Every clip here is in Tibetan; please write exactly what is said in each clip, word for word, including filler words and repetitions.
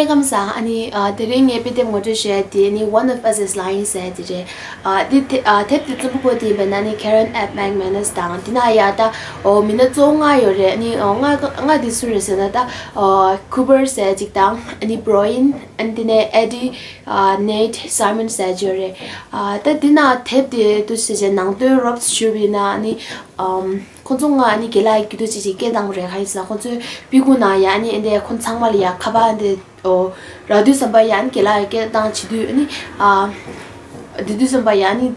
ཁམས་བཟང་། ཨ་ནི་ཨ་དེ་རིང་ངས་དཔེ་དེབ་ངོ་སྤྲོད་ཞུ་ཡ་དེ་ནི་One of Us is Lying ཟེར་དེ་རེད། ཨ་དེ་དེ་ཨ་དེབ་དེ་རྩོམ་པ་པོ་དེ་ཡིན་པ་ན་ནི་Karen F. McManus དང་། དེ་ན་ཡ་ད་ཨོ་མི་སྣ་གཙོ་བོ་ལྔ་ཡོད་རེད། ཨ་ནི་ཨོ་ལྔ་ལྔ་དེ་སུ་རེད་ཟེར་ན་ད་ཨོ་Cooper ཟེར་གཅིག་དང་། ཨ་ནི་Brian། ཨ་ནི་དེ་ནས་Eddie། ཨ་Nate། Simon ཟེར་ཅིག་ཡོད་རེད། ཨ་ད་དེ་ན་དེབ་དེ་དུ་ཟེར་བྱས་ནང་དོན་རོབ་ཞུས་པ་ཡིན་ན་ཨ་ནི་ཨམ་ཁོང་ཚོ་ལྔ་ཨ་ནི་དགེ་ལགས་ཀྱི་དུ་ཅིག་ཅིག་སྐད་བཏང་བ་རེད། གང་ཡིན་ཟེར་ན་ཁོང་ཚོའི་སྤུ་གུ་ནང་ཡ་ཨ་ནི་ཨེ་འདྲས་ཁོང་ཚང་མ་ལ་ཡ་ཁ་པར་ཨེ་འདྲས་ཨོ་རག་དུས་ཙམ་པ་ཡ་ཨ་ནི་དགེ་ལགས་ཀྱི་སྐད་བཏང་བྱེད་དུས་ཨ་ནི་ཨ་དེ་དུས་ཙམ་པ་ཡ་ཨ་ནི་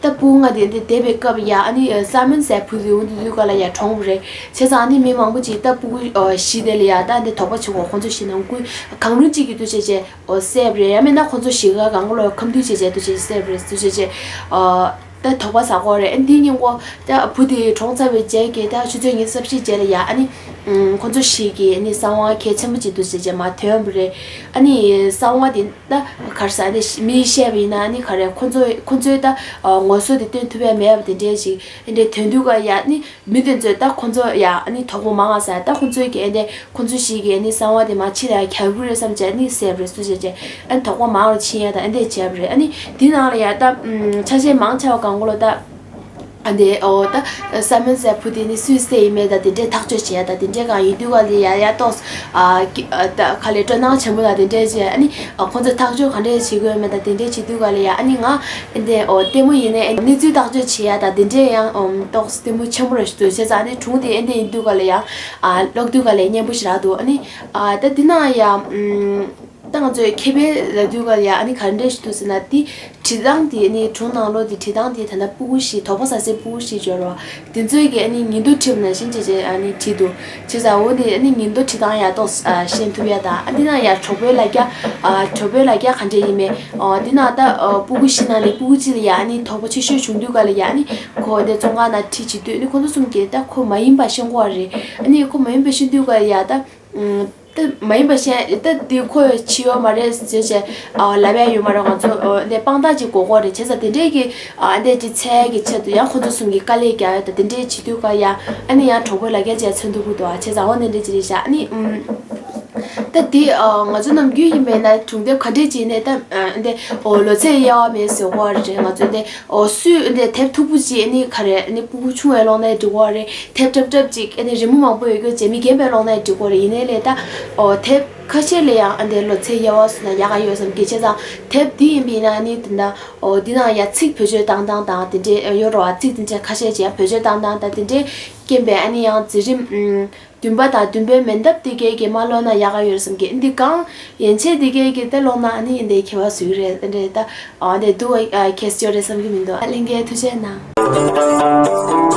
ད་སྤུ་གུ་ལྔ་དེ་འདི་བསྡད་པའི་སྐབས་ཡ་ཨ་ནི་Simon ཟེར་བུ་དེ་འོ་དེ་དུས་ག་ལ་ཡ་གྲོངས་པ་རེད། བྱས་ཙང་ཨ་ནི་མི་མང་པོ་ཅིག་ད་སྤུ་གུ་ཨོ་བཞི་དེ་ལ་ཡ་ད་འདི་དོགས་པ་བྱེད་གོ་ཁོང་ཚོ་བཞི་ནང་ཀུན་གང་རུང་གཅིག་གི་དུ་བྱས་བྱས། ཨོ་བསད་པ་རེད། ཡང་མིན་ན་ཁོང་ཚོ་གཞིས་ཀ་གང་ག་ལོ་ཁམས་འདུས་བྱས་བྱས་དུ་བྱས་བསད་པ་རེད་དུ་བྱས་བྱས། ཨོ་ད་དོགས་པ་ཟ་གོ་རེད། ཨ་འདིའི་སྙིང་པོ་ད་བུ་དེ་གྲོངས་ཚར་བའི་རྗེས་ཀྱི་ད་ཆུ་ཚོད་ཉི་ཤུ་རྩ་བཞི་རྗེས་ལ་ཡ་ཨ་ནི་ཁོང་ཚོ་གཞིས་ཀྱི་ཨ་ནི་གསང་བ་གལ་ཆེན་པོ་ཅིག་དུ་བྱས་བྱས་མ་ཐོན་པ་རེད། ཨ་ནི་གསང་བ་དེ་ད་གར་ས་ཨ་ནི་མིས་བཤད་པ་ཡིན་ན་ཨ་ནི་ག་རེ་ཁོང་ཚོ་ཁོང་ཚོའི་ད་ངོ་སོ་དེ་སྟོན་ཐུབ་ཡ་མེད་པ་དེ་འདྲས་ཅིག་ཨ་འདྲས་ཐོན་དུས་ཀ་ཡ་ཨ་ནི། མི་དེ་ཚོས་ད་ཁོང་ཚོ་ཡ་ཨ་ནི་དོགས་པ་མང་ང་ཟེར། ད་ཁོང་ཚོའི་གི་ཨ་ནི་ཁོང་ཚོ་ཞིག་གི་ཨ་ནི་གསང་བ་དེ་མ་ཕྱི་ལ་ཡ་གྱར་དགོས་རེད་བསམ་བྱས་ཨ་ནི་བསད་པ་རེད་སུ་བྱས་བྱས་ཨ་ནི་དོགས་པ་མང་རུ་ཕྱིན་ཡ་ད་ཨ་འདྲས་བྱས་པ་རེད། ཨ་ནི་དེ་ནང་ལ་ཡ་ད་ཨམ་ཆ་ཤས་མང་ཆེ་བ་གང་གོ་ལོ་ད་ཨ་འདྲས་ཨོ་ད་Simon ཟེར་བུ་དེ་ནི་སུས་བསད་ཡིན་མེད་ད་དེ་འདྲས་ཐག་གཅོད་བྱས་ཡ་ད་དེ་འདྲས་གང་ཡིན་དུས་ག་ལ་ཡ་ཡ་ཏོག་ཨ་ཀི་ཨ་ད་ག་ལས་སྤྲོ་སྣང་ཆེན་པོ་ད་དེ་འདྲས་བྱས་ཨ་ནི། ཨ་ཁོང་ཚོས་ཐག་གཅོད་ག་འདྲས་བྱེད་དགོས་མེད་ད་དེ་འདྲས་བྱེད་དུས་ག་ལ་ཡ་ཨ་ནི་ང་ཨེ་འདྲས་ཨོ་ལྟད་མོ་ཡིན་ནའི་ཨེ་གནས་ཚུལ་ཐག་གཅོད་བྱེད་ཡ་ད་དེ་འདྲས་ཡང་ཨོ་ཏོག་ཙམ་ལྟད་མོ་ཆེན་པོ་རེད་ཞུ་དུས་བྱས་ཙང་ཨ་ནི་སྒྲུང་དེ་ཨེ་འདྲས་ཡིན་དུས་ག་ལ་ཡ་ཨ་ཀློག་དུས་ག་ལ་སྙན་པོ་ཞིག་རག་འདུག་ཨ་ནི་ཨ་ད་དེ་ན་ཡ་ཨམ་ད་ང་ཚོས་མཁས་པའི་ལབ་དུས་ག་ལ་ཡ་ཨ་ནི་ག་འདྲས་ཞུ་དུས་ཟེར་ན་དེ་བྲིས་སྟངས་དེ་ཨ་ནི་སྒྲུང་ནང་ལོགས་དེ་བྲིས་སྟངས་དེ་ད་ལྟ་སྤུ་གུ་ཞིག་དོགས་པ་ཟ་སའི་སྤུ་གུ་ཞིག་འབྱོར་བ། དེ་ཚོའི་གི་ཨ་ནི་ཉིན་ཐོ་བྲིས་པ་ནང་བཞིན་བྱས་བྱས་ཨ་ནི་བྲིས་འདུག་བྱས་ཙང་འོ་ནི་ཨ་ནི་ཉིན་ཐོ་བྲིས་སྟངས་ཡག་ཏོག་ཙམ་ཤེས་ཐུབ་ཡ་དང་ཨ་འདི་ན་ཡ་གྲོགས་པོའི་ལ་རྒྱ་ཨ་གྲོགས་པོའི་ལ་རྒྱ་ག་འདྲས་ཡིན་མེད་ཨ་འདི་ན་ད་ཨ་སྤུ་གུ་བཞི་ནང་ནས་སྤུ་གུ་གཅིག་ལ་ཡ་ཨ་ནི་དོགས་པ་ཆེ་ཤོས་བྱུང་དུས་ག་ལ་ཡ་ཨ་ནི་ཁོ་འདི་བཙོན་ཁང་ནང་ཁྲིད་བྱེད་དུས་ཨ་ནི་ཁོ་ཚོ་གསུམ་གྱིས་ད་ཁོ་མ་ཡིན་པ་ཤེས་གོ་རེད། ཨ་ནི་ཁོ་མ་ཡིན་པ་ཤེས་དུས་ག་ལ་ཡ་ད། ད་མ་ཡིན་པ་བཤད་ད་འདི་ཁོ་བྱེད་ཡོད་མ་རེད་ཟེར་བྱས་ཨ་ལབ་ཡ་ཡོད་མ་རེད། ང་ཚོ་ཨ་འདི་དཔང་རྟགས་ཅིག་དགོས་ཀྱི་རེད། བྱས་ཙང་དེ་འདྲས་ཀྱི་ཨ་འདི་ཅིག་འཚོལ་གྱི་ཆེད་དུ་ཡང་ཁོ་ཚོ་གསུམ་གྱིས་དཀའ་ལས་རྒྱག་ཡ་ད་དེ་འདྲས་བྱེད་དུས་ཀ་ཡ་ཨ་ནི་ཡང་གྲོགས་པོའི་ལ་རྒྱ་བྱས་མཚོན་ཐུབ་ཀྱི་འདུག་ཨ་བྱས་ཙང་འོ་འདི་འདྲས་ཅིག་རེད་ཤག་ཨ་ནི་ཨུམ། ད་འདི་ཨ་ང་ཚོ་ནམ་རྒྱུན་ཡིན་པས་ན་སྒྲུང་དེབ་ག་འདྲས་ཅིག་ནས་ད་ཨ་འདི་ཨོ་ལོ་ཚད་དབྱེ་བ་མེད་ཟེར་གོ་རེད། ང་ཚོ་འདི་ཨོ་སུས་འདི་དེབ་མཐུག་པོ་ཅིག་ཨ་ནི་ག་རེ་ཨ་ནི་སྤུ་གུ་ཆུང་བའི་ཀློག་ནའི་འགྲིག་གོ་རེད། དེབ་ཀྲབ་ཀྲབ་ཅིག་ཨ་ནི་རི་མོ་མང་པོ་ཡོད་རྒྱུ་བྱས་མི་རྒན་པའི་ཀློག་ནའི་འགྲིག་གོ་རེད། ཡིན་ནའི་ལས་ད་ཨོ་དེབ་ཁ་ཤས་ལ་ཡང་ཨ་འདི་ལོ་ཚད་དབྱེ་བ་སོང་ན་ཡག་ག་ཡོད་བསམ་གི་བྱས་ཙང་དེབ་འདི་ཡིན་པས་ན་ཨ་ནི་འདི་འདྲ་ཨོ་འདི་ནང་ཡ་ཚིག་བེད་སྤྱོད་བཏང་སྟངས་དང་དེ་འདྲའི་ཡོད་རེད་བ། ཚིག་དེ་འདྲའི་ཁ་ཤས་ཅིག་ཡང་བེད་སྤྱོད་བཏང་སྟངས་དང་དེ་འདྲའི་རྐྱེན་པས་ཨ་ནི་ཡང་འཛིན་རིམ་ཨུམ། བདུན་པ་དང་བདུན་པའི་མན་ཐབས་དེ་གའི་གེ་མ་ལོ་ན་ཡག་ག་ཡོད་བསམ་གི་འདི་གང་ཡན་ཆད་དེ་གའི་གེ་ད་ལོ་ན་ཨ་ནི་འདི་ཁྱད་པར་བཟོ་གི་རེད། འདི་ད་ཨ་འདི་འདུག་ཨ་ཁྱད་ཆོས་རེད་བསམ་གི་མི་འདུག་ཨ་ལྷན་རྒྱས་ཐུགས་རྗེ་གནང་།